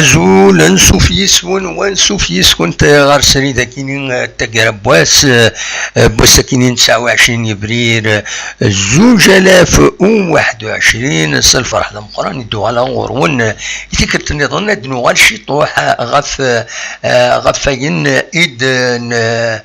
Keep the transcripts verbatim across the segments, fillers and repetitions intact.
Azul, ansuf yis-wen, wansuf yis-kent ɣer srid akini, eh, taggara n wass, eh, eh, n wass akini n tesɛa u ɛecrin yebrir, eh, zuǧ alaf u waḥed u ɛecrin, s lferḥ d ameqqran i d-uɣaleɣ ɣur-wen, eh, i tikkelt nniḍen ad d-nuɣal ciṭuḥ, eh, ɣef, eh, eh, ɣef wayen i d-, n-, eh,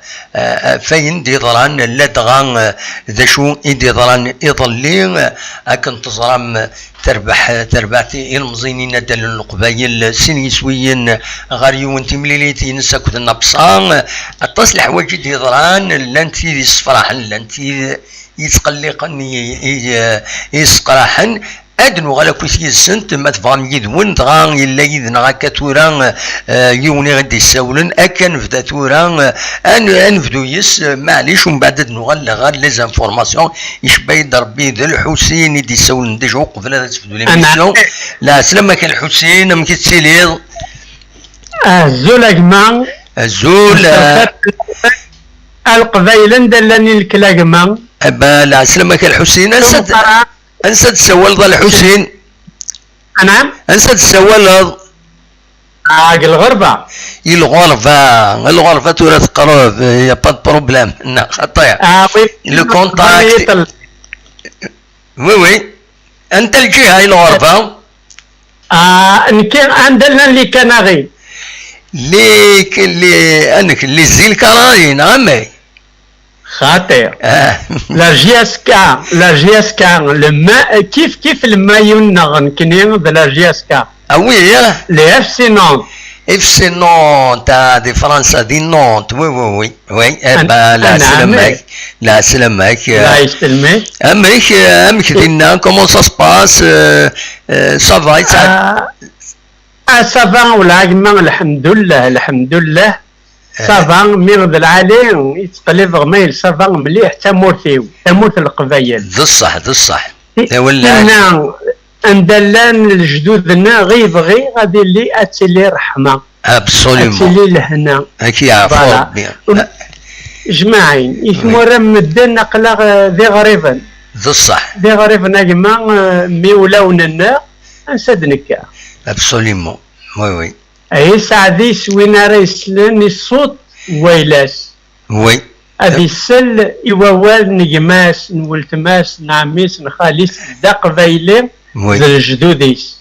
ɣef wayen d-yeḍran, ladɣa, eh, d acu i d-yeḍran iḍelli, eh, akken teẓram, terbeḥ, terbeḥ ilemẓiyen inaddalen n Leqbayel sin yiswiyen ɣer yiwen timlilit-ines akked Napsa. Aṭas leḥwayeǧ i d-yeḍran, llant tid yessefraḥen, llant tid yettqelliqen, i, i, i yesseqraḥen. Ad nuɣal akkit yid-sent, ma tebɣam yid-wen, dɣa yella yid-neɣ akka tura, eh, yiwen i ɣ-d-yessawlen. Akka nebda tura, eh, ad n-, ad nebdu yes, eh, maɛlic, umbeɛd ad nuɣal ɣer les informations. Icebba-yi-d Rebbi d Lḥusin i d-yessawlen déjà uqbel ad tebdu l'émission. Lɛeslama-k a Lḥusin, amek i tettiliḍ? Azul a gma. Azul, eh. A Leqbayel anda llan ilkel a gma? Eh ben, lɛeslama-k a Lḥusin, ansa d-, ansa d-tessawaleḍ a Lḥusin? Anɛam? Ansa d-tessawaleḍ? Ah, deg lɣerba. I lɣerba, lɣerba tura teqreb, y a pas de problème. Neɣ xaṭi. Ah, oui. Le contact. Oui, oui. Anta lǧiha i lɣerba? Ah, nekki anda llan les Canaries. Les, les, anek, les îles Canaries, neɣ amek? Xaṭi. Ah. La J S K, la J S K, le ma-, kif kif le maillot-nneɣ nekkni de la J S K. Ah oui, hein? Le F C Nantes. F C Nantes, ah, di Fransa, di Nantes, oui, oui, oui. Oui, eh ben, lɛeslama-k, lɛeslama-k, eh, amek, eh, amek dinna, comment ça se passe, eh, eh, ça va, ça? Ah, ah, ça va, wala gma, lḥemdullah, lḥemdullah. Ça va, mi d lɛali, yettqellibeɣ ma yella ça va mliḥ, tamurt-iw, tamurt n Leqbayel. D ṣṣeḥ, d ṣṣeḥ. Tinna, anda llan lejdud-nneɣ, i bɣiɣ ad ili, ad tili ṛṛeḥma. Absolument. Ad tili lehna. Ad k-yeɛfu Rebbi. Jmaɛin, i tmura n medden aql-aɣ, eh, d iɣriben. D ṣṣeḥ. D iɣriben a gma, eh, mi ulawen-nneɣ, ansa d-nekker. Absolument. Oui, oui. Ay aseɛdi s win ara yeslen i ṣṣut n wayla-s. Oui. Ad isel i wawal n gma-s, n weltma-s, n ɛemmi-s, n xali-s, d aqbayli, oui, d lejdud-is.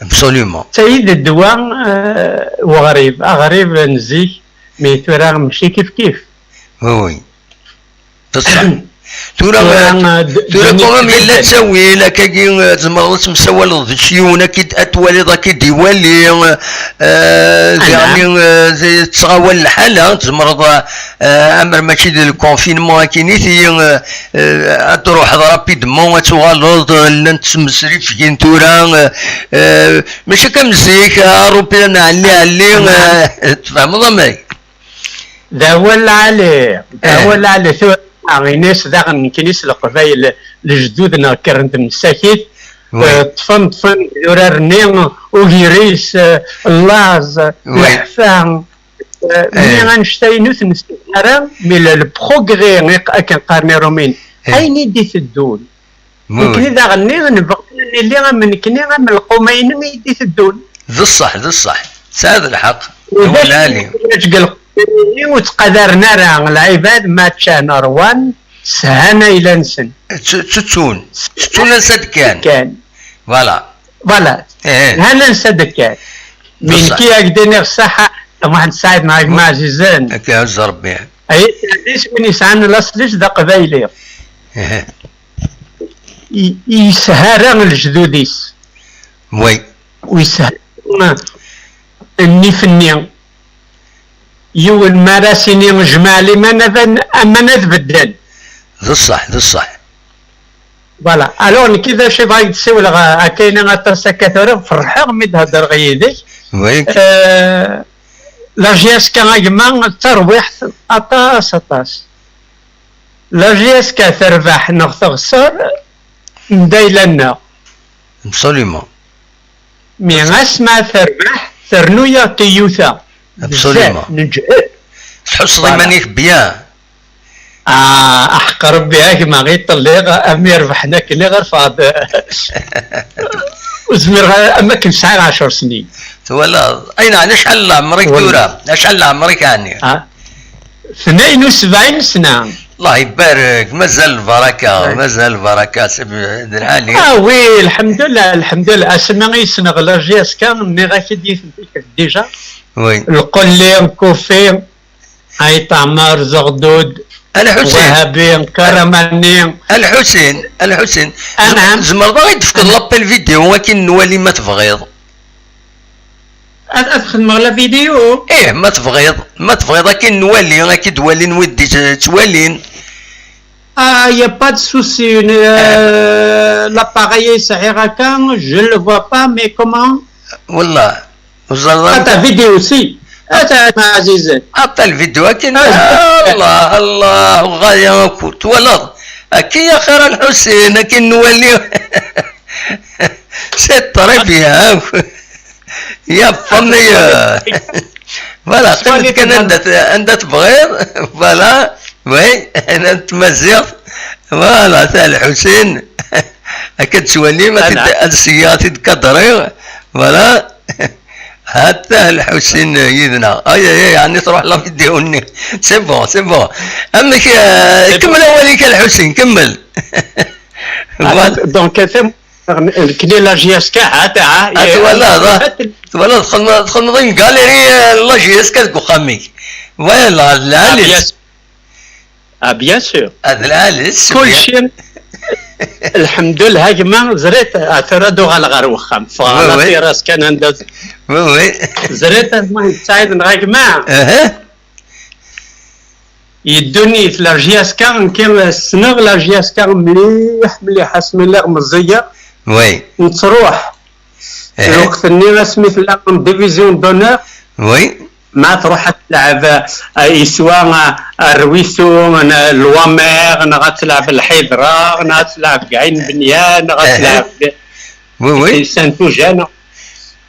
Absolument. D tayi d ddwa, eh, uɣrib, aɣrib n zik, mi tura mačči kif kif. Oui, oui. Tura, tura, eh, d-, tura d-, quand même, d-, yella d-, ttawil, akkagi, eh, tzemreḍ ad temsawaleḍ d yiwen, ad k-id-, ad twaliḍ, ad k-id-iwali, eh, diɣen, eh, d-, tettɣawal lḥala, tzemreḍ, eh, amer mačči d le confinement, akkin i ti, eh, eh, ad truḥeḍ rapidement, ad tuɣaleḍ, eh, llant tmesrifgin tura, eh, eh, mačči akka am zik, eh, arupilan ɛelli, ɛelli, eh, tfehmeḍ amek? D awal lɛali, d awal lɛali. Tura, ini-as daɣen nekkini s Leqbayel, lejdud-nneɣ kkren-d msakit, eh, ṭṭfen, ṭṭfen deg urar-nni, ugiris, eh, llaẓ, leḥfa, eh, mi annect-a inu ur t-nessin ara, mi le, le progrès, iq-, akken qqaren Iṛumiyen, ayen i d-iteddun. Nekkni daɣen-nni nebɣa ad nili am nekkni, am lquma-inem i d-iteddun. D ṣṣeḥ, d ṣṣeḥ. Tesɛiḍ lḥeqq. Awal lɛali. Ulac deg lquma-nni ur ttqadaren ara lɛibad ma ččan, ṛwan, shan ayla-nsen. Ttu-, ttuttun. Ttuttun ansa d-kkan. Kan. Voilà. Voilà. Eh. Shan ansa d-kkan. Mi nekki ad k-d-iniɣ ṣṣeḥḥa, Muḥend Saɛid neɣ a gma ɛzizen. Ad k-iɛuzz Rebbi. Ay, d isem win yesɛan laṣel-is d aqbayli. Eh. I, i yeshara lejdud-is. Oui. U yeshara nnif-nni. Yiwen mi ara s-ini jmeɛ liman aman, aman ad bedden. D ṣṣeḥ, d ṣṣeḥ. Voilà. Alors, nekki d acu i bɣiɣ ad d-ssiwleɣ, a-, akka-ini aṭas akka tura, ferḥeɣ mi d-heddreɣ yid-k. Oui. Euh, la J S K a gma, d tarwiḥt aṭas, aṭas. La J S K terbeḥ neɣ texṣer, d ayla-nneɣ. Absolument. Mi asmi terbeḥ, ternu-yaɣ tiyuta. Absolument. Bzzaf, neǧhed. Tḥusseḍ iman-ik bien. Ah, aḥeqq Rebbi, a gma, i ṭelliɣ, am yerbeḥ nekni ɣer Fadel. Ur zmireɣ ara, am akken sɛiɣ ɛecr snin. Twalaḍ? Ay, neɛni acḥal n leɛmer-ik tura? Acḥal n leɛmer-ik, ɛni? Ah, tnayen u sebɛin sna. Allah ibarek, mazal lbaraka, mazal lbaraka, sib d lɛali. Ah oui, lḥemdullah, lḥemdullah. Asmi i ssneɣ la J S K, nniɣ-ak-id yid-, déjà. Oui. Lqelli, Kufi, Ayt Ɛmer, Zeɣdud, Lḥusin. Wahabi, Karamani. Lḥusin, Lḥusin. Anɛam. Tzemreḍ ad ɣ-d-tefkeḍ l'appel vidéo akken nwali ma tebɣiḍ? Ad, ad xedmeɣ la vidéo? Ih, ma tebɣiḍ, ma tebɣiḍ akken nwali, akken d-walin wid d-ttwalin. Ah, y a pas de souci. Euh, l'appareil est serré, je le vois pas, mais comment? Wallah, ur ẓriɣ ara. Ata vidéo aussi. Ata, ma ɛzizen. Ata lvidéo akken. Ah. Allah, Allah, ɣaya akk. Twalaḍ? Akka ya xir a Lḥusin, akken nwali. C'est très bien. Ya famille. Voilà, qqim-d kan anda t-, anda tebɣiḍ. Voilà. Oui, anda tmaziɣt. Voilà, ta Lḥusin. Akka d-ttwalim, ad t-id-, ad syiɣ, ad t-id-kadriɣ. Voilà. Hatta Lḥusin yid-neɣ. Ay, ay, ay, ɛni truḥ la vidéo-nni? C'est bon, c'est bon. Amek, euh, kemmel awal-ik a Lḥusin, kemmel. Voilà. Donc, c'est, nekni la J S K, ha, ta, ha, ah, twalaḍ, ah. Twalaḍ, txedmeḍ, txedmeḍ une galerie, euh, la J S K deg uxxam-ik. Voilà, lɛali. Ah, bien sûr. Ah, d lɛali, c'est bien. Kulci, lḥemdullah, a gma, zriɣ, ah, tura ad uɣaleɣ ɣer wexxam. Ffɣeɣ la terrasse kan anda. Oui, oui. Zriɣ, a gma, Saɛid, neɣ a gma. Aha. Yeddunit, la J S K, nekki ssneɣ la J S K mliḥ, mliḥ, asmi lliɣ meẓẓiyeɣ. Oui. Nettruḥ. Eh. Lweqt-nni asmi tella en division d'honneur. Oui. Ma tṛuḥ ad tleɛb, eh, iswa, eh, Rwisu, n-, Lwamer, neɣ ad tleɛb Lḥidra, neɣ ad tleɛb Ɛin Benyan, neɣ ad tleɛb, oui, oui, Saint-Eugène.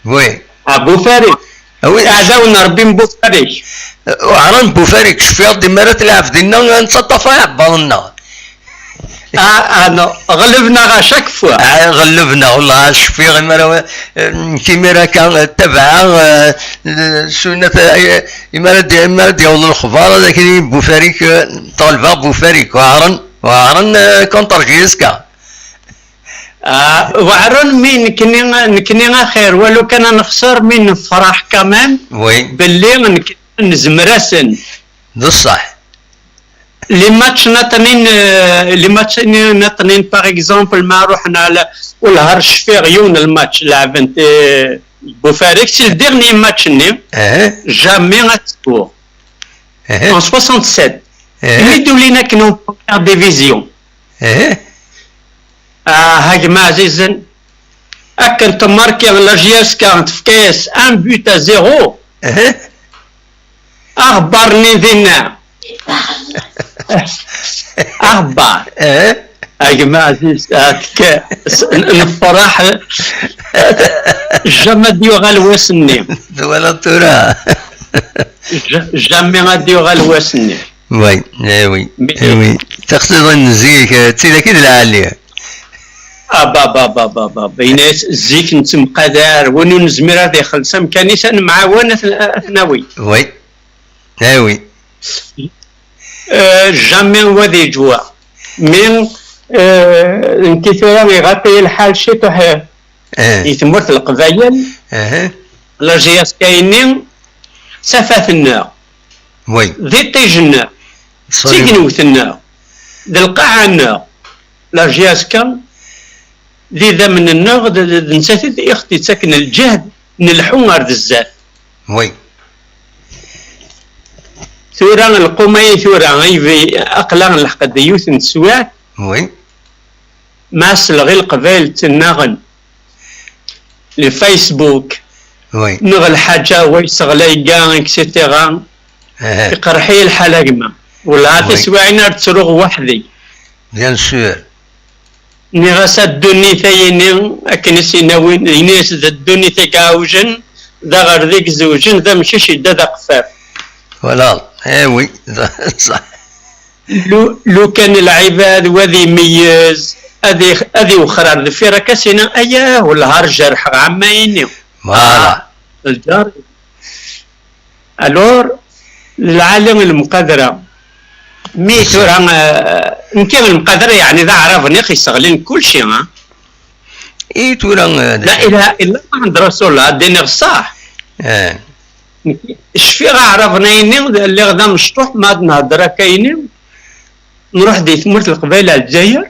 Oui. Ah, Bufarik. Ah oui. Aɛdaw n Ṛebbi n Bufarik. Uɛran Bufarik, cfiɣ-d imi ara tleɛb dinna, nettaṭṭaf iɛebbaḍ-nneɣ. Ah, ah, non. Ɣelben-aɣ à chaque fois. Ah, ɣelben-aɣ, wallah, cfiɣ imi ara, eh, nekk imir akka, eh, tabaɛa, eh, eh, sunat, eh, imi ara d-, imi ara d-yaweḍ lexbar, ad ak-yini Bufarik, eh, tɣelbeɣ Bufarik, weɛren, weɛren, eh, contre J S K. Ah, weɛren mi nekni, nekni axir, walu kan ad nexser, mi nefreḥ quand même, oui, belli nekni nezmer-asen. D ṣṣeḥ. Les matchs niṭnin, euh, les matchs niṭnin, par exemple, ma ruḥen ɣer, wellah ar cfiɣ yiwen lmatch leɛben-t, euh, Bufarik, c'est le dernier match-nni, eh, jamais ad scour. Eh. En soixante-sept. Eh. Mi d-ulin akken en première division. Eh. Ah, a gma ɛzizen, akken temmarki la J S K tefka-yas un but à zéro. Eh. Aɣebbar-nni dinna. Aɣebbar. Eh. A gma ɛziz, ah, k-, s-, n-, nefreḥ. Jamais ad yuɣal wass-nni. Twalaḍ tura? Ja-, jamais ad yuɣal wass-nni. Oui, eh oui, mais eh oui. Taqsiḍin n zik, eh, d tidak i d lɛali. Ah, ba, ba, ba, ba, ba, ba. Ini-as, zik nettemqadar, win ur nezmir ad ixelleṣ amkan-is, ad nemɛawan, ad t-, ad t-nawi. Oui. Eh oui. Euh, jamais wa ad yeǧwa. Mais, euh, nekki tura iɣaṭ-iyi lḥal ciṭuḥ, eh, di tmurt n Leqbayel, eh, la J S K-ini, d tafat-nneɣ, oui, d iṭij-nneɣ, d tignewt-nneɣ, d lqaɛa-nneɣ. La J S K, d idammen-nneɣ, d, d, d nettat i d-, i ɣ-d-yettaken lǧehd, nleḥḥu ar d zdat. Oui. Tura, lqum-ayi tura, aybi, aql-aɣ nleḥq-d yiwet n teswiɛt. Oui. Ma selleɣ i Leqbayel ttnaɣen, le Facebook, oui, neɣ lḥaǧa wa yesseɣlay ga, et cetera. Eh. Iqerḥ-iyi lḥal a gma. Wellah, oui, tiswiɛin ar ttruɣ weḥd-i. Bien sûr. Nniɣ-as a ddunit ay ini, akken i s-yenna win, ini-as d ddunit i iɛewjen, d aɣerday i izewjen, d amcic yedda d aqeffaf. Voilà, eh oui, ṣṣeḥ. Lu-, lukan lɛibad, wa ad imeyyez, ad ix-, ad iwexxer ar deffir akka, sina, ayah, wellah ar jerḥeɣ ɛemma-ini. Voilà. Ah, lǧar. Alors, lɛali lemqadra. Mi tura, eh, nekki lemqadra, yeɛni d aɛrab-nni i ɣ-yesseɣlin kulci, ha? I tura, eh, la ilaha illa Muḥemmed Rasulullah, ad d-iniɣ ṣṣeḥ. Eh. Nekki cfiɣ aɛrab-nni, lliɣ d amecṭuḥ, ma ad nhedder akka-yini, nruḥ di tmurt n Leqbayel ar Lezzayer,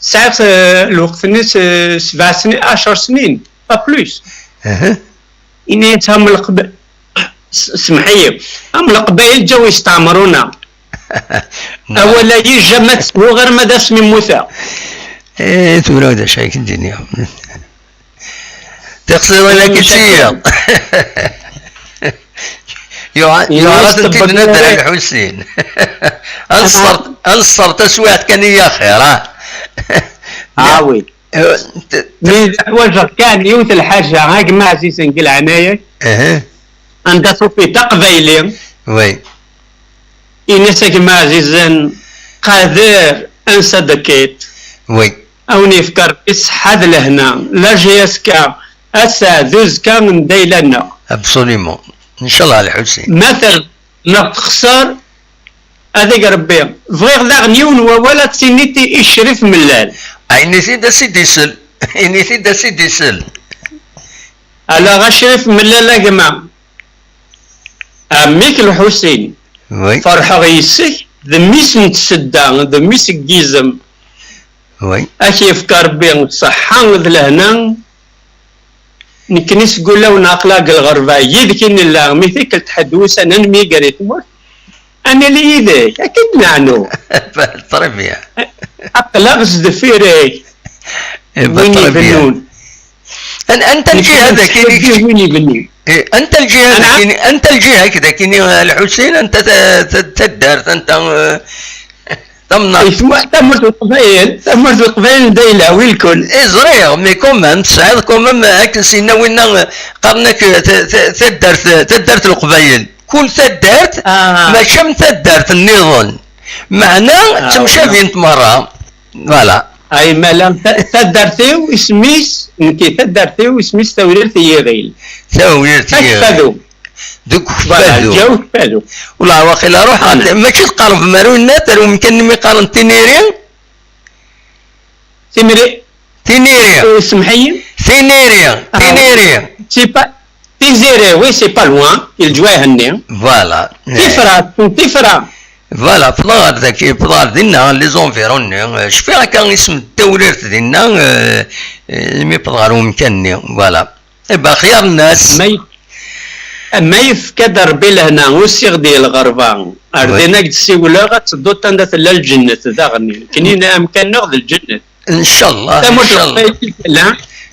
sɛiɣ, eh, lweqt-nni s-, sebɛ snin, ɛecr snin, pas plus. Aha. Ini-as, am Leqba-, s-, semḥ-iyi, am Leqbayel ǧǧaw yesteɛmruna. Awal-ayi jamais ad t-shuɣ arma d asmi mmuteɣ. Eh, tura d acu ay k-d-iniɣ? Tiqsiḍin-agi d tiyaḍ. Yuɛer-atent-id nader a Lḥusin. Ad nṣeffer, ad nṣeffer taswiɛt kan i yaxir, ah. Ah, oui. Eh, t-, mi ḥwaǧeɣ kan yiwet lḥaǧa, a gma ɛzizen, deg leɛnaya-k. Aha. Anda tufiḍ aqbayli? Oui. Ini-as, a gma ɛzizen, qader ansa d-tekkiḍ. Oui. A wen-yefk Rebbi ṣṣeḥḥa d lehna. La J S K, ass-a d uzekka n dayla-nneɣ. Absolument. Ncallah a Lḥusin. Ma terbeḥ neɣ texṣer, ad ig Rebbi. Bɣiɣ daɣen yiwen wawal ad t-tiniḍ i, i Crif Mellal. Ah, ini-t-id a s-id-isel. Ini-t-id a s-id-isel. Ala, a Crif Mellal, a gma. Ɛemmi-k Lḥusin. Oui. Ferḥeɣ yes-k, d mmi-s n tsedda, d mmi-s n yizem. Oui. Ad k-yefk Rebbi ṣṣeḥḥa d lehna. Nekni seg ulawen aql-aɣ deg lɣerba, yid-k i nella, mi tikkelt ḥedd wussan ad nemyeger i tmurt, ad nili yid-k, ad k-id-neɛnu. Très bien. Aql-aɣ sdeffir-k. Eh ben, win très bien. Ibennun. An-, anta lǧiha dagi i k-, win ibennun. Eh, anta lǧiha dagi, anta lǧiha-k dagi, a Lḥusin, anta ta-, ta-, taddart, anta, eh, tamnaḍt? Isem-, tamurt n Leqbayel, tamurt n Leqbayel n Dayla, wi lkul. Eh, ẓriɣ, mais quand même, tesɛiḍ quand même, akken s-yenna winna, eh, qqaren-ak, eh, ta-, ta-, taddart, taddart n Leqbayel. Kul taddart, ah, mačči am taddart nniḍen. Meɛna, ah, ttemcabint merra. Voilà. Ay mala, ta-, taddart-iw, isem-is, nekki, taddart-iw, isem-is Tawrirt n Yiɣil. Tawrirt n Yiɣil. Akfadu. Deg Ukfadu. Voilà, ǧǧaw Ukfadu. Wala, waqila ruḥ, ah, mačči tqerreb Marunat, ar umkan-nni mi qqaren Tiniri? Timri-, Tiniri. Eh, semḥ-iyi. Tiniri. Ah, Tiniri. C'est pas, Tiziri, oui, c'est pas loin. Leǧwayeh-nni. Voilà. Tifra, Tifra. Voilà, ffḍeɣ ɣer dagi, ffḍeɣ ɣer dinna, les environs-nni. Eh, cfiɣ akka isem n Tawrirt dinna, eh, eh, mi ffḍeɣ ɣer umkan-nni. Voilà. Eh ben, xyar nnas. Ma yef-, ma yefka-d Rebbi lehna, usiɣ-d i lɣerba. Ar din ad k-d-siwleɣ, ad tedduḍ anda tella lǧennet, daɣen. Nekni amkan-nneɣ d lǧennet. Ncallah, ncallah. Tamurt n Leqbayel tella.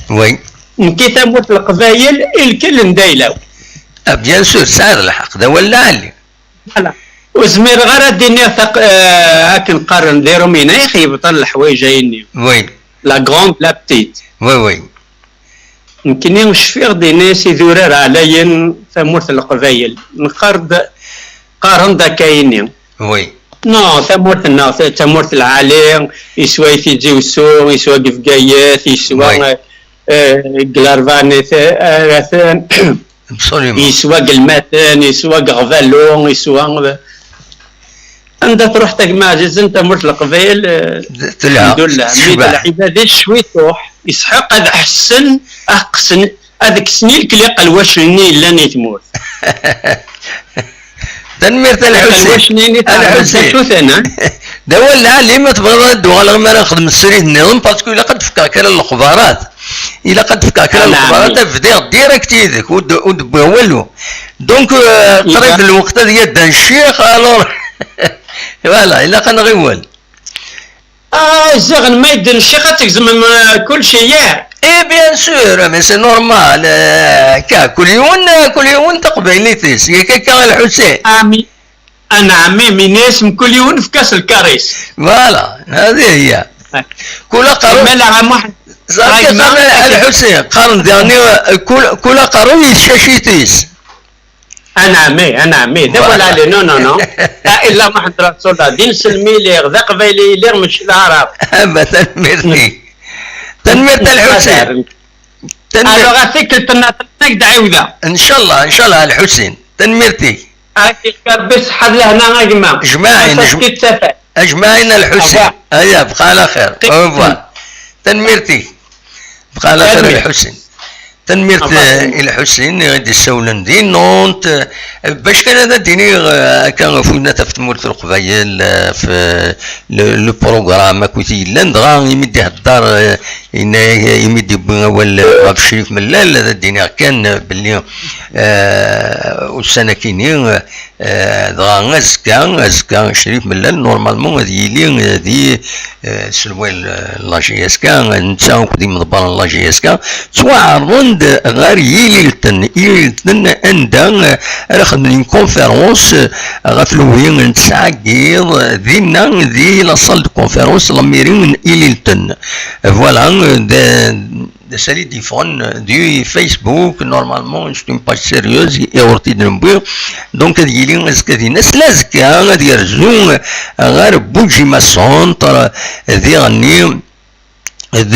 Oui. Nekki tamurt n Leqbayel, i lkil n dayla-w. Ah, bien sûr, tesɛiḍ lḥeqq, d awal lɛali. Voilà. Ur zmireɣ ara ad d-iniɣ taq-, eh, akken qqaren di Rumina, ixeyyeb ṭan leḥwayeǧ ayenni. Oui. La grande, la petite. Oui, oui. Nekni cfiɣ-d, ini-as idurar ɛlayen tamurt n Leqbayel. Neqqar-d, qqaren-d akka-yini. Oui. Non, tamurt-nneɣ, ta-, tamurt lɛali, yeswa i Tizi Wezzu, yeswa deg Bgayet, yeswa, oui, eh, eh, deg Larbani, eh, atan. Absolument. Yeswa deg Lmaten, yeswa deg Ɣbalu, yeswa, eh, anda truḥ tagma ɛzizen tamurt n Leqbayel, eh, telha, alḥemdulillah. Mi d lɛibad-is cwi tuḥ, yesḥeq ad ḥessen, ad qqsen, ad kksen i lekli aqelwac-nni yellan i tmurt. Tanemmirt a Lḥusin. Aqelwac-nni i tɛerḍeḍ d acu-ten, ha? D awal lɛali, ma tebɣiḍ ad d-uɣaleɣ mi ara nexdem srid nniḍen, parce que ilaq ad d-fkeɣ kra n lexbarat. Ilaq ad d-fkeɣ kra n lexbarat, ad bdiɣ direct yid-k, ur d-, ur d-wwiɣ walu. Donc, euh, qrib lweqt ad yaddan ccix, alors, voilà, ilaq ad nɣiwel. Ah, ziɣen ma yedden ccix ad tgezmem, euh, kulci, yah? Eh, bien sûr, mais c'est normal, euh, ka, kul yiwen, kul yiwen taqbaylit-is, yak akka a Lḥusin? Ami-, anɛam, mi nesm kul yiwen efk-as lkar-is. Voilà, هذه هي. Kul aqerru. Mela, a Muḥ-, صافي، a gma, a Lḥusin, qqaren diɣen, euh, kul, kul aqerru yeccac-it-is. Anɛam, anɛam. D awal ɛli, non, non, non. La ilaha illa Muḥemmed Rasulullah. D inselmi lliɣ, d aqbayli lliɣ, mačči d aɛrab. Aba, tanemmirt-ik. Tanemmirt a Lḥusin. Tanemmirt. Alors, a tikkelt nniḍen ad k-d-ɛiwdeɣ. Ncallah, ncallah a Lḥusin. Tanemmirt-ik. Ad k-yefk Rebbi ṣṣeḥḥa d lehna a gma. Jmaɛin, jm-, ajmaɛin a Lḥusin. Aya, bqa ɛla xir. Au revoir. Tanemmirt-ik. Bqa ɛla xir a Lḥusin. Tanemmirt i Lḥusin i d-issawlen di Nantes. Bac kan ad d-iniɣ, eh, akka ɣef winna taf tmurt n Leqbayel, eh, f le, le programme akkit yellan, dɣa imi d-ihedder, eh, yenna-yak, imi d-yewwi awal, eh, ɣef Crif Mellal, ad d-iniɣ kan, eh, belli, eh, ussan akini, eh, Eh, dɣa azekka, azekka Crif Mellal, normalement ad yili, eh, di, eh, selway, eh, n la J S K, netta akked imḍebbren n la J S K, ttwaɛerḍen-d ɣer Yililten. Yililten anda, eh, ara xedmen une conférence, eh, ɣef lewhi n tesɛa n yiḍ, eh, dinna, di la salle de conférence, la mairie n Yililten. Voilà, eh, de, d ass-a i d-yeffɣen di Facebook, normalement, c'est une page sérieuse, i ɣur-t-id-newwi. Donc, ad yili azekka dinna. S lazekka, ad yerzu ɣer Bujima Centre, diɣenni, d,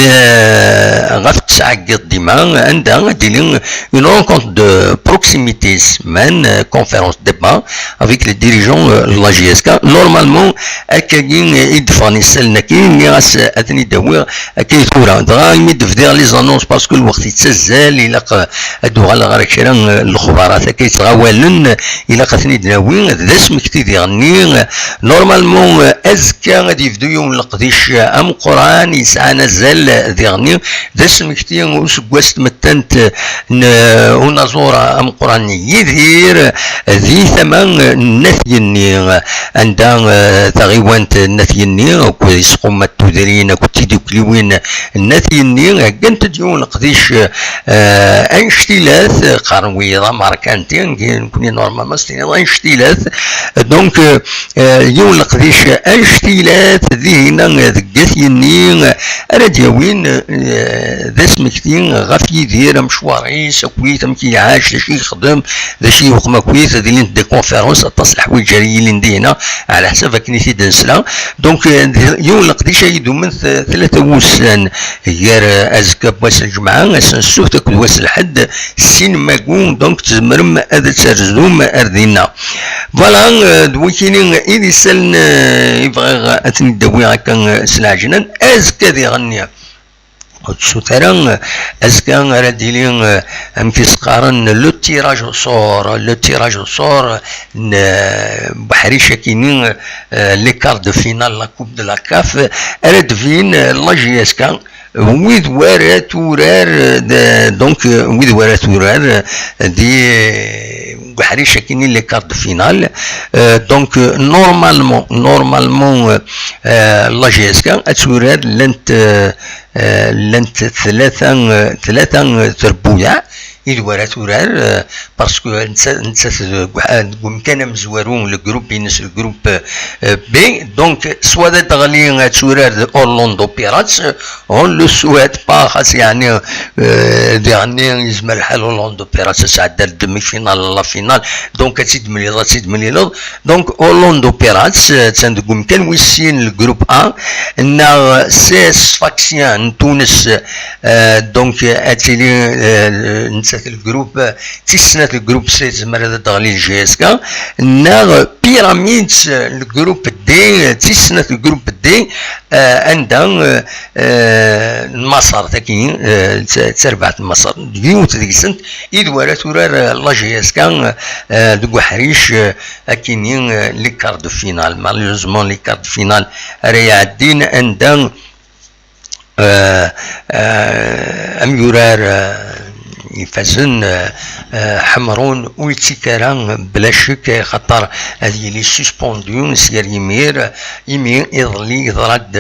ɣef ttɛeggiḍ dima, anda ad d-tili une rencontre de proximité, semaine, euh, conférence débat avec les dirigeants, euh, de la J S K. Normalement, akkagi, euh, i d-ffɣen isallen-agi, nniɣ-as, euh, ad ten-id-awiɣ akka i tura. Dɣa, imi d-bdiɣ les annonces, parce que lweqt yettazzal, ilaq, euh, ad d-uɣaleɣ ɣer kra, euh, n lexbarat akka yettɣawalen, ilaq ad ten-id-nawi. D asmekti diɣenni, euh, normalement, euh, azekka ad yebdu yiwen n leqdic, euh, ameqqran, yesɛan azal, euh, diɣenni. D asmekti useggas tmettant n unaẓur ameqqran n Yidir di tama n At Yenni, anda, eh, taɣiwant n At Yenni akked Isqummat Tudrin akked tidukliwin n At Yenni heggant-d yiwen leqdic, eh, anect-ilat, qqaren wiyaḍ amerkanti, nekkni normalement s tiniḍ anect-ilat. Donc, eh, yiwen leqdic anect-ilat dihin deg At Yenni, ara d-yawin, eh, d asmekti ɣef Yidir, amecwar-is akkit, amek i iɛac, d acu i yexdem, d acu i yuqem akkit, ad ilint des conférences, aṭas n leḥwayeǧ ara yilin dihin, ɛla ḥsab akken i t-id-nesla. Donc, eh, d-, yiwen leqdic ay idumen t-, tlata wussan, gar, eh, azekka n wass n lǧemɛa, ass n ssubt akked wass n lḥedd, sin magu, donc tzemrem ad terzum ar dinna. Voilà, euh, d wakini i d isallen, euh, i bɣiɣ ad ten-id-awiɣ akka, euh, s lɛejlan. Azekka diɣenni, ur ttessut ara, euh, azekka ara d-yili, euh, amek i s-qqaren, le tirage au sort, le tirage au sort n, euh, Buḥric akini, euh, les quarts de finale, la coupe de la CAF, ara d-bin, euh, la J S K, wid wara turar, de, donc, euh, wid wara turar, euh, di, euh, Buḥric akini les quarts de finale. Euh, donc, euh, normalement, normalement, euh, euh, la J S K ad turar llant, euh, euh, llant tlata, euh, tlata, euh, trebbuyaɛ, i d wara turar, euh, parce que netta, netta deg, deg umkan amezwaru, le groupe-ines, le groupe, euh, B. Donc, soit ad d-teɣli, euh, ad turar d Orlando Pirates, euh, on le souhaite pas, xas yeɛni, euh, diɣenni yezmer lḥal Orlando Pirates ad tɛeddi ar demi-finale, la finale. Donc, ad tt-id-temlileḍ, ad tt-id-temlileḍ. Donc, Orlando Pirates, euh, attan deg umkan wis sin, le groupe A, neɣ C S Sfaxien n Tunes, euh, donc, euh, ad tili, euh, nettat le groupe, euh, tis snat le groupe C, tezmer ad d-teɣli le J S K, neɣ Pyramids, euh, le groupe D, euh, tis snat le groupe D, euh, anda, euh, euh, n Maṣer, tagi, euh, d ta-, d tarbaɛt n Maṣer. Yiwet deg-sent, i d wara turar, euh, la J S K, euh, deg uḥric, euh, akini, euh, les quarts de finale. Malheureusement, les quarts de finale ara iɛeddin anda, euh, euh, amyurar, euh, ifazen, euh, euh, Ḥemrun ur yettik ara bla ccek, xaṭer ad yili suspendu s yir yimir, imi iḍelli yeḍra-d,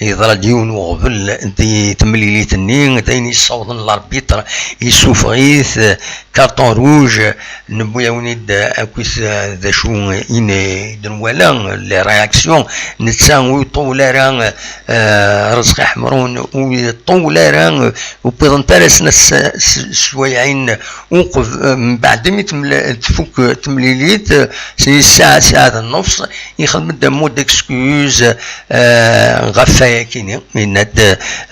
yeḍra-d yiwen uɣbel di temlilit-nni, d ayen yessawḍen l'arbitre, yessufeɣ-it, carton rouge, newwi-awen-id akkit d acu i n-, i d-nwala, les réactions, netta ur iṭṭul ara, eh, Rezqi Ḥemrun, ur iṭṭul ara, ur wwiḍent ara snat s-, s-, swayeɛin uqb-, mbeɛd mi temla-, tfuk temlilit, s-, ssaɛa, ssaɛa d nnefṣ, yexdem-d mot d'excuse, euh, ɣef wayakini. Yenna-d,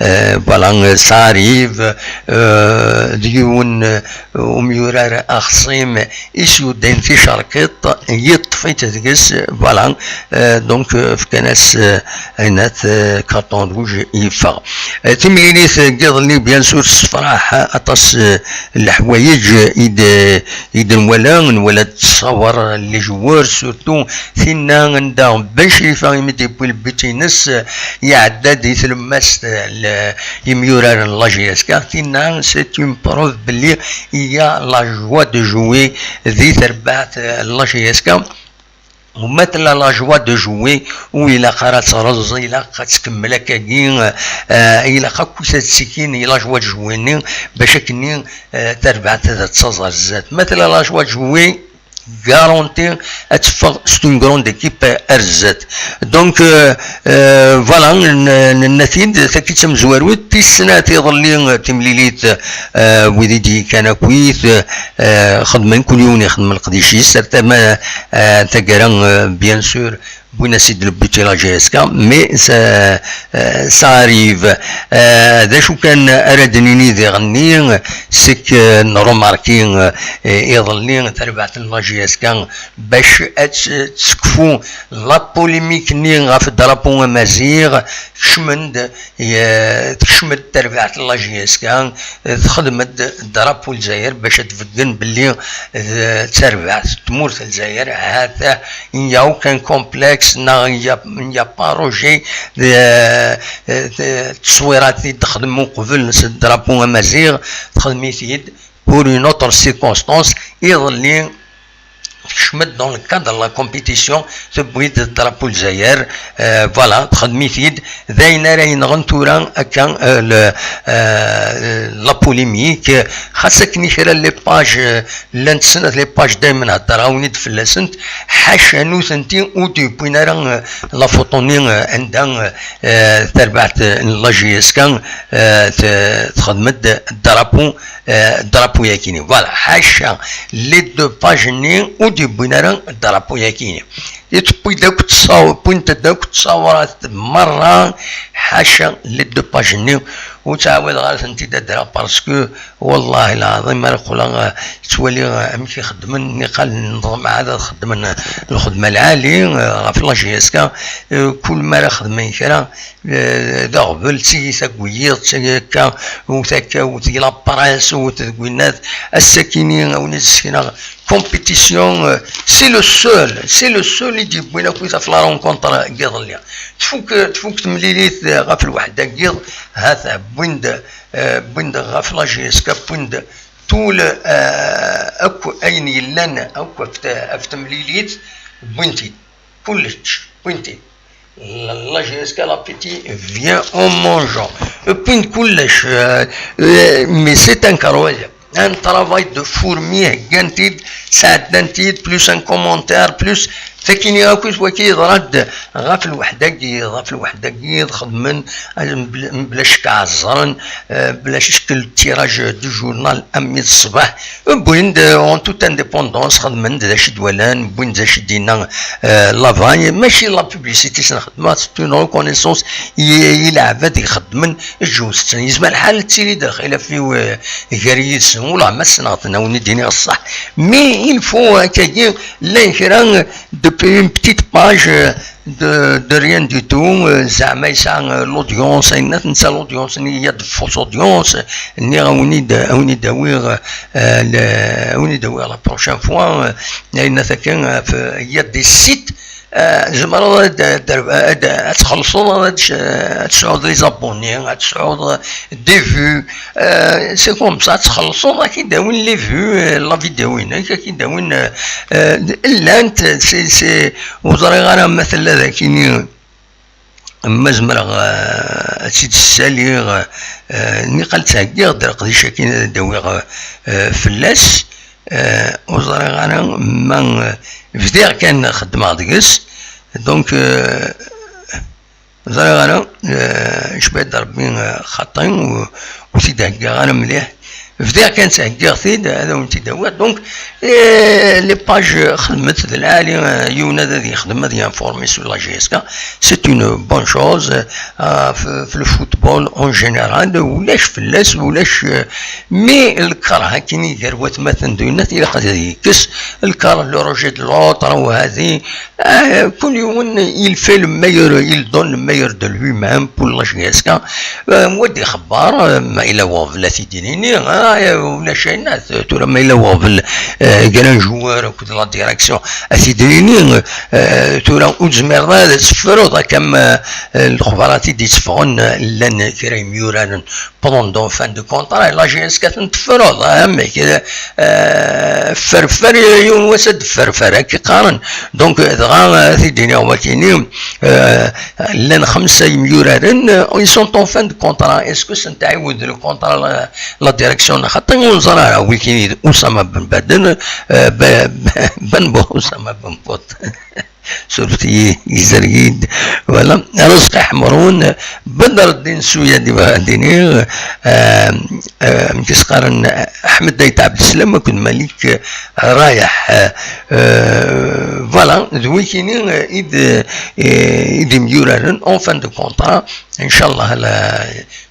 euh, voilà, ça arrive, euh, d yiwen, euh, umyurar axṣim i s-yudden ticerkiṭ, yeṭṭef-itt deg-s, voilà, euh, donc, euh, fkan-as, euh, ayennat, euh, carton rouge, yeffeɣ. Euh, timlilit n yiḍelli, bien sûr, tessefraḥ aṭas, euh, n leḥwayeǧ i d-, i d-nwala, nwala-d ttṣawer n les joueurs, surtout tinna anda Ben Crifa, imi d-yewwi le but-ines, euh, iɛedda-d i tlemmast, euh, n yimyuraren n la J S K. Tinna, c'est une preuve belli il y a la joie de jouer di terbaɛt, euh, n la J S K. U ma tella la joie de jouer, ur ilaq ara ad terreẓ, ilaq ad tkemmel akkagi, euh, ilaq akk ad ttekkin i la joie de jouer-nni, bac akkenni, euh, tarbaɛt ad taẓ ar zdat. Ma tella la joie de jouer, garanti ad teffeɣ, c'est une grande équipe, euh, ar zdat. Donc, euh, euh, voilà, n-, n-, nenna-t-id, tagi d tamezwarut, tis snat iḍelli, euh, timlilit, euh, wid i d-yekkan akkit, euh, xedmen, kul yiwen ixdem leqdic-is, ar tama, euh, taggara, euh, bien sûr, wwin-as-id le but i la J S K, mais ça, euh, ça arrive. Euh, d acu kan ara d-nini diɣenni, c'est que nrumarki, euh, iḍelli tarbaɛt n la J S K bac ad t-, tekfu la polémique-nni ɣef drapeau amaziɣ, kecmen-d, euh, tekcem-d tarbaɛt n la J S K, euh, texdem-d drapeau Lezzayer bac ad tbeggen belli, euh, d tarbaɛt n tmurt n Lezzayer, ha-t-a, il n'y a aucun complexe, neɣ il n'y a, il n'y a pas rejet de, euh, de, de tteswirat i d-texdem uqbel s drapeau amaziɣ, texdem-it-id pour une autre circonstance, iḍelli tekcem-d dans le cadre de la compétition, tewwi-d drapeau Lezzayer, euh, voilà, texdem-it-id, d ayen ara yenɣen tura akka, euh, le, euh, la polémique, xas akken i kra les pages, euh, llant snat les pages daymen heddreɣ-awen-id fell-asent, ḥaca nutenti ur d-yewwin ara, euh, la photo-nni, euh, anda, euh, euh, tarbaɛt, euh, n la J S K, euh, t-, texdem-d drapeau, euh, drapeau-yakini. Voilà, ḥaca les deux pages-nni ur d-yewwin ara drapeau-yakini. I tewwi-d akk tsaw-, wwint-d akk ttṣawarat merra, ḥaca les deux pages-nni, ur ttɛawadeɣ ara tent-id ad d-rreɣ, parce que, wallahi lɛaḍim, ara qqleɣ, euh, ttwaliɣ, euh, amek i xeddmen, niqal nḍem ɛad ad xeddmen, euh, lxedma lɛali, euh, ɣef la J S K, euh, kul mi ara xedmen kra, euh, d aɣbel, d tigi tagi wiyiḍ, d tagi akka, wwet akka, wwet deg la presse, wwet deg winnat, ass-akini, a wen-d-ssekneɣ, compétition, euh, c'est le seul, c'est le seul i d-yewwin akk ɣef la rencontre n yiḍelli. Tfuk, tfuk temlilit, euh, ɣef lweḥda n yiḍ, ha-t-a, wwin-d, euh, wwin-d ɣef la J S K, wwin-d tout le, euh, akk ayen yellan akk ɣef t-, ɣef temlilit, wwin-t-id. Kullec, wwin-t-id. La, la J S K, l'appétit vient en mangeant. Wwin-d kullec, euh, euh, mais c'est incroyable. Un travail de fourmi, heggan-t-id, sɛeddan-t-id, plus un commentaire, plus, takini akk waki yeḍra-d ɣef lweḥda-agi, ɣef lweḥda-agi, xedmen, euh, mebla, mebla ccek ɛeẓren, euh, bla ccek le tirage du journal, armi d ṣṣbeḥ, wwin-d, euh, en toute indépendance, xedmen-d d acu i d-walan, wwin-d d acu i d-yenna, euh, Lavagne, mačči la publicité s-nxedmeɣ, c'est une reconnaissance i, i leɛbad ixeddmen, ǧǧet-ten. Yezmer lḥal ad tili-d lxilaf i, euh, gar yid-sen, ula ma ssneɣ-ten, a wen-d-iniɣ ṣṣeḥ. Mais il faut, euh, akkagi, llan kra, euh, depuis une petite page, euh, de, de rien du tout, euh, zeɛma yesɛa, euh, l'audience, ayen netta l'audience, il y a de fausses audiences, nniɣ a wen-id, a wen-id-awiɣ, euh, le, a wen-id-awiɣ la prochaine fois, euh, ayen netta kan, euh, il y a des sites, euh, tzemreḍ ad, ad, ad, ad txellṣeḍ, ad, ad tesɛuḍ les abonnés, ad tesɛuḍ, euh, des vues, euh, c'est comme ça, ad txellṣeḍ, ad k-id-awin les vues, euh, la vidéo-inek, ad k-id-awin, euh, euh, llant, c'est, c'est, ur ẓriɣ ara ma tella dagini, ma zemreɣ, euh, ad tt-id-ssaliɣ, euh, niqal ttheggiɣ-d leqdic-agi ad d-awiɣ, euh, fell-as, euh, ur ẓriɣ ara ma, euh, bdiɣ kan xeddmeɣ deg-s, donc, euh, ur ẓriɣ ara, euh, icba-d Rebbi, euh, xaṭi, ur, ur t-id-heggaɣ ara mliḥ, Bdiɣ kan ttheggiɣ-t-id, ad awen-t-id-awiɣ. Donc, eh, les pages xedment d lɛali, eh, yiwen ad, ad yexdem, ad yinformi sur la J S K. C'est une bonne chose, eh, f-, f-, le football en général, ulac fell-as, ulac, eh, mais lkeṛh akkin i gar watmaten d winnat, ilaq ad yekkes lkeṛh, le rejet de l'autre, وهذه, eh, كل يوم il fait le meilleur, il donne le meilleur de lui-même pour la J S K. Eh, wa d-ixebbar, eh, ma yella weɣbel ad t-id-nini, ah, eh, ulac ayen, ah, tura ma yella weɣbel, eh, gar un joueur akked la direction, ad t-id-nini, eh, tura ur tezmireḍ ad teffreḍ akka am, eh, lexbarat i d-itteffɣen, eh, llan kra imyuraren pendant fin de contrat, la J S K ad ten-teffreḍ, ah, amek, eh, eh, ffer, ffer, yiwen wass ad d-teffer, akka i qqaren. Donc, eh, dɣa, eh, ad t-id-iniɣ wakini, eh, llan xemsa imyuraren, eh, ils sont en fin de contrat. Est-ce que sent-ɛiwed le contrat la, la direction? Xaṭi ur neẓri ara, wikini d Oussama Ben Baden, eh, Be-, Ben Bo-, Oussama Ben Pot. Suref-iyi, yezzer-iyi-d. Voilà. Rezqi Ḥemrun, Bedreddin Suyadi, bɣiɣ ad d-iniɣ, eh, eh, amek i s-qqaren, Ḥmed Ayt Ɛebdeslam akked Malik, eh, Rayeḥ, eh, eh, voilà, d wikini, eh, i d, eh, i d imyuraren en fin de contrat, inchallah, la,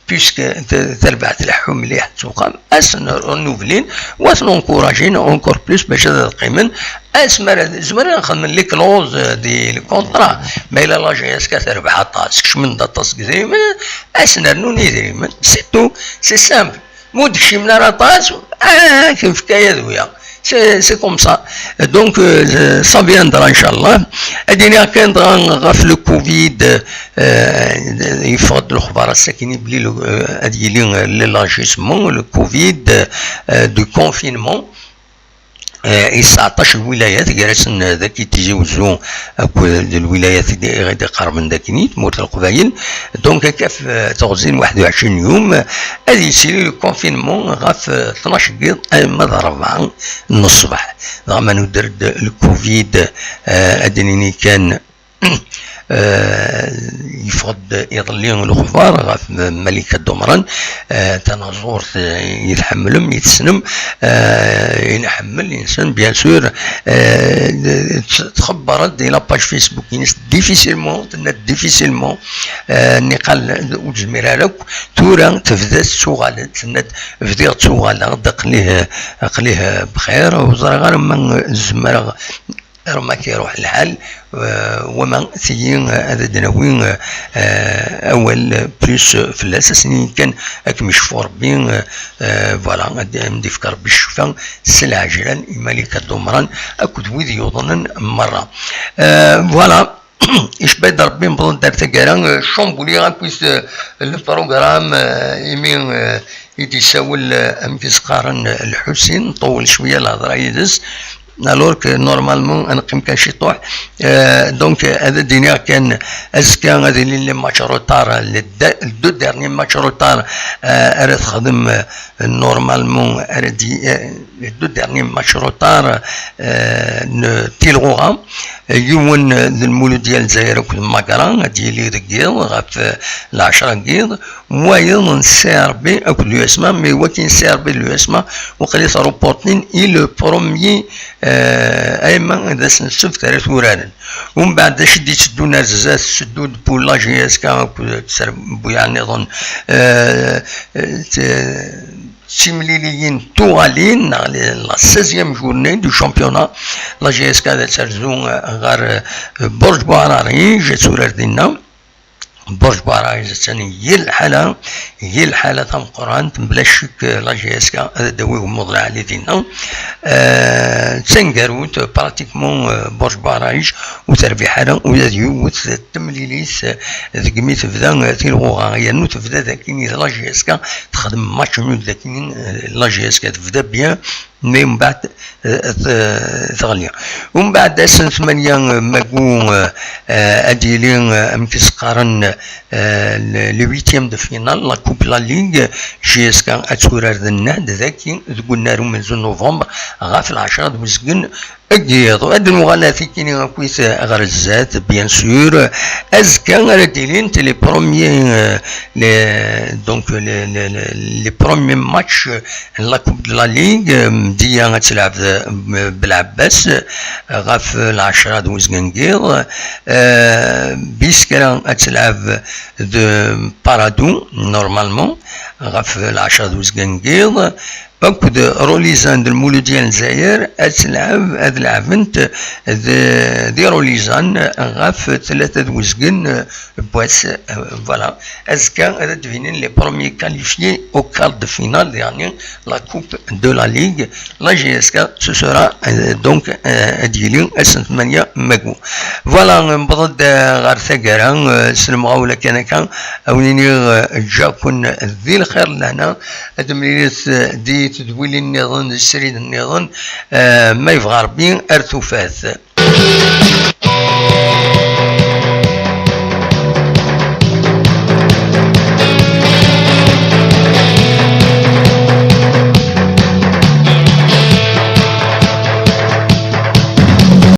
puisque t-, terbaɛt tleḥḥu mliḥ d tuqam, ad sen-renouvelin, wa ad ten-encouragin encore plus bac ad qqimen, asmi ara zemren ad xedmen les clauses di le contrat. Ma yella la J S K terbeḥ aṭas, kecmen-d aṭas deg idrimen, ad sen-rnun idrimen, c'est tout, c'est simple. Ma ur d-kcimen ara aṭas, ah, ad k-nefk aya d wiya. C'est, c'est comme ça. Donc, euh, ça viendra, inchallah. Ad iniɣ kan dɣa ɣef le Covid, euh, yeffeɣ-d lexbar ass-akini belli le, euh, ad yili, euh, l'élargissement, le Covid, euh, du confinement. Eh, i tseɛṭac lwilayat, gar-asen dagi Tizi Wezzu akked lwilayat i d-, i d-iqerben dagini, tmurt n Leqbayel. Donc, akka f-, teɣzi n waḥed u ɛecrin yum, ad yesli le confinement ɣef, eh, tnac n yiḍ alma d rebɛa n ṣṣbeḥ. Dɣa ma nuder-d le Covid, eh, ad d-nini kan, eh, yeffeɣ-d iḍelli lexbar ɣef Malika Dumran, eh, tanaẓurt, eh, i tḥemmlem, i tessnem, eh, i nḥemmel, i nessen, bien sûr, eh, t-, txebber-d di la page Facebook-ines difficilement, tenna-d difficilement, eh, niqal ur tezmir ara akk, tura tebda tettuɣal-d, tenna-d bdiɣ ttuɣaleɣ-d, aql-i, aql-i bxir, ur ẓriɣ ara ma zemreɣ ar ma k-iruḥ lḥal, eh, wama tigi, eh, ad d-nawi, eh, awal plus fell-as, ass-nni kan ad kem-icfu Rebbi, eh, eh, voilà, ad d-, ad m-d-ifk Rebbi ccfa s lɛejlan i Malika Dumran akked wid yuḍnen merra. Eh, voilà. Icba-d Rebbi, newweḍ-d ar taggara, eh, chamboulé akk-is, eh, le programme, eh, imi, eh, i d-isawel, eh, amek i s-qqaren, eh, Lḥusin, nṭewwel cwiya lehḍra yid-s, alors que normalement ad neqqim kan ciṭuḥ. Eh, donc, eh, ad d-iniɣ kan, azekka ad ilin les matchs retard, les de-, les deux derniers matchs retard, eh, ara texdem, eh, normalement, ara d-, eh, les deux derniers matchs retard, eh, n tilɣuɣa, yiwen d Lmuludya n Lezzayer akked Magra, ad yili deg yiḍ ɣef, eh, lɛecra n yiḍ, wayeḍ n C R B akked l'U S M A, mais wakin C R B d l'U S M A, waqil-it reportin i le premier, eh, ayma d ass n ssebt ara t-uraren. Umbeɛd, d acu i d-itteddun ar zdat, tetteddu-d pour la J S K akked tserbuyaɛ nniḍen, eh, eh, t-, timliliyin tuɣalin, neɣ les, la seizième journée du championnat. La J S K ad terzu, eh, ɣer, eh, Burj Buɛrarij, ad turar dinna. Burj Buɛrarij attan yir lḥala, yir lḥala tameqqrant, mebla ccek, eh, la J S K ad d-tawi igmuḍ lɛali dinna. Eh, d taneggarut, eh, pratiquement, eh, Burj Buɛrarij ur terbiḥ ara ula d yiwet temlilit, eh, deg mi tebda, eh, tilɣuɣa, yernu tebda d akin i d la J S K texdem match nul d akin, eh, la J S K tebda bien, mais mbeɛd, eh, t-, teɣli. Umbeɛd ass n tmanya, eh, magu, eh, eh, ad yili, eh, amek i s-qqaren, eh, le, le huitième de finale, la Coupe la Ligue, J S K ad turar d Nnad daki deg unnar umenzu n novembre ɣef lɛecra d uzgen, Ad nuɣal tikini akkit ɣer zdat, bien sûr. Azekka ara d-ilint les premiers, euh, les, donc les, les, les, les premiers matchs n la Coupe de la Ligue. Euh, Mdiya ad telɛeb d, euh, Belɛebbas, euh, ɣef lɛecra d wezgen n yiḍ. Euh, Biskra ad telɛeb d Paradou, normalement, ɣef lɛecra d wezgen n yiḍ. Akked Rolizan d Lmuludya n Lezzayer ad telɛeb, ad lɛebent d, di Rolizan ɣef tlata d wezgen n wass. Voilà. Azekka ad d-binen les premiers qualifiés au quart de finale, يعني la Coupe de la Ligue. La J S K, ce sera, euh, donc, euh, ad yili ass n tmanya n wagu. Voilà, newweḍ-d, euh, ɣer taggara, euh, s lemɣawla kan akka, ad wen-iniɣ, euh, ǧǧaken di lxir n lehna, ad temlilit, euh, di tedwilin nniḍen, di srid nniḍen, euh, ma yebɣa Rebbi ar tufat.